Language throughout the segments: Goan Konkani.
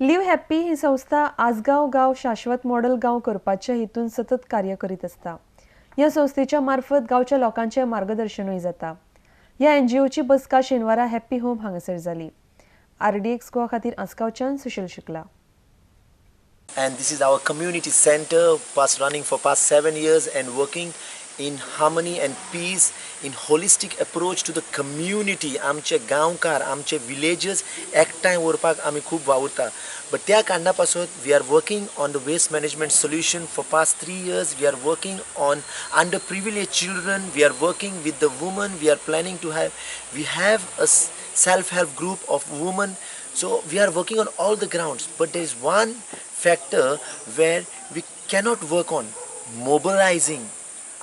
लिव्ह हॅप्पी ही संस्था आसगांव गांव शाश्वत मॉडेल गांव करपाच्या हेतून सतत कार्य करीत आसता. ह्या संस्थेच्या मार्फत गांवच्या लोकांचें मार्गदर्शनूय जाता. ह्या एनजीओची बसका शेनवारा हॅप्पी होम हांगासर जाली. आरडीएक्स गोवा खातीर आसगांवच्यान सुशील Shukla. And this is our community center, past running for past 7 years and working in harmony and peace, in holistic approach to the community. आमचे गांवकार, आमचे विलेजर्स एकठांय व्हरपाक आमी खूब वावुरता. बट त्या कारणा पासत we are working on the waste management solution for past 3 years. We are working on under privilege children, we are working with the woman, we are planning to have, we have a self help group of woman. So we are working on all the grounds, but there is one factor where we cannot work on, mobilizing.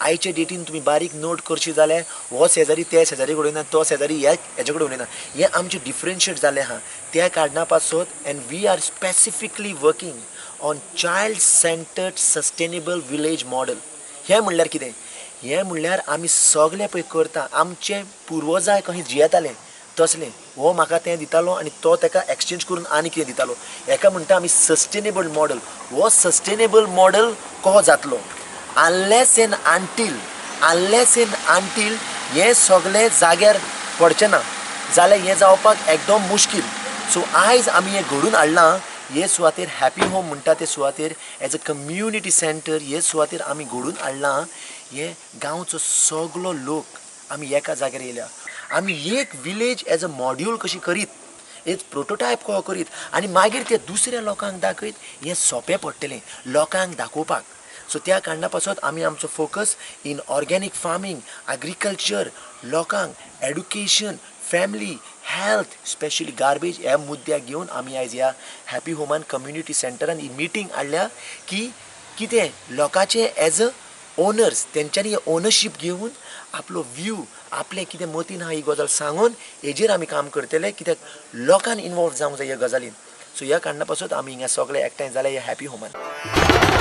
आयच्या डेटीन तुमी बारीक नोट करशी जाल्यार हो शेजारी त्या शेजारी कडेन उलयना, तो शेजारी ह्या हेजे कडेन उलयना. हें आमचें डिफरन्शिएट जालें आहा. त्या कारणा पासत and we are specifically working on child centred sustainable village model. हें म्हणल्यार कितें? हें म्हणल्यार आमी सगळें पळय करता, आमचे पुर्वजाय कशें जियेताले तसलें. हो म्हाका तें दितालो आनी तो तेका एक्सचेंज करून आनी कितें दितालो. हेका म्हणटा आमी सस्टेनेबल मॉडल. हो सस्टेनेबल मॉडल कसो जातलो? अनलेस एंड अंटील हें सगळें जाग्यार पडचें ना जाल्यार हें जावपाक एकदम मुश्कील. सो आयज आमी हें घडून हाडलां हे सुवातेर, हॅपी होम म्हणटा ते सुवातेर, एज अ कम्युनिटी सेंटर हे सुवातेर आमी घडून हाडलां. हे गांवचो सगलो लोक आमी एका जाग्यार येयल्या. आमी एक विलेज एज अ मॉड्यूल कशी करीत, एक प्रोटोटायप कसो करीत आनी मागीर ते दुसऱ्या लोकांक दाखयत, हें सोंपें पडटलें लोकांक दाखोवपाक. सो त्या कारणा पासत आमी आमचो focus in organic farming, agriculture, लोकांक education, family, health, specially garbage ह्या मुद्द्याक घेवन आमी आयज ह्या हॅपी होमान कम्युनिटी सेंटरान ही मिटींग हाडल्या की कितें लोकांचे एज अ ओनर्स तेंच्यांनी ओनरशीप घेवन आपलो व्यू, आपलें कितें मतीन आहा ही गजाल सांगून हेजेर आमी काम करतले. कित्याक लोकांक इनवॉल्व जावंक जाय ह्या गजालीन. सो ह्या कारणा पासत आमी हिंगा सगळे एकठांय जाले ह्या हॅपी होमान.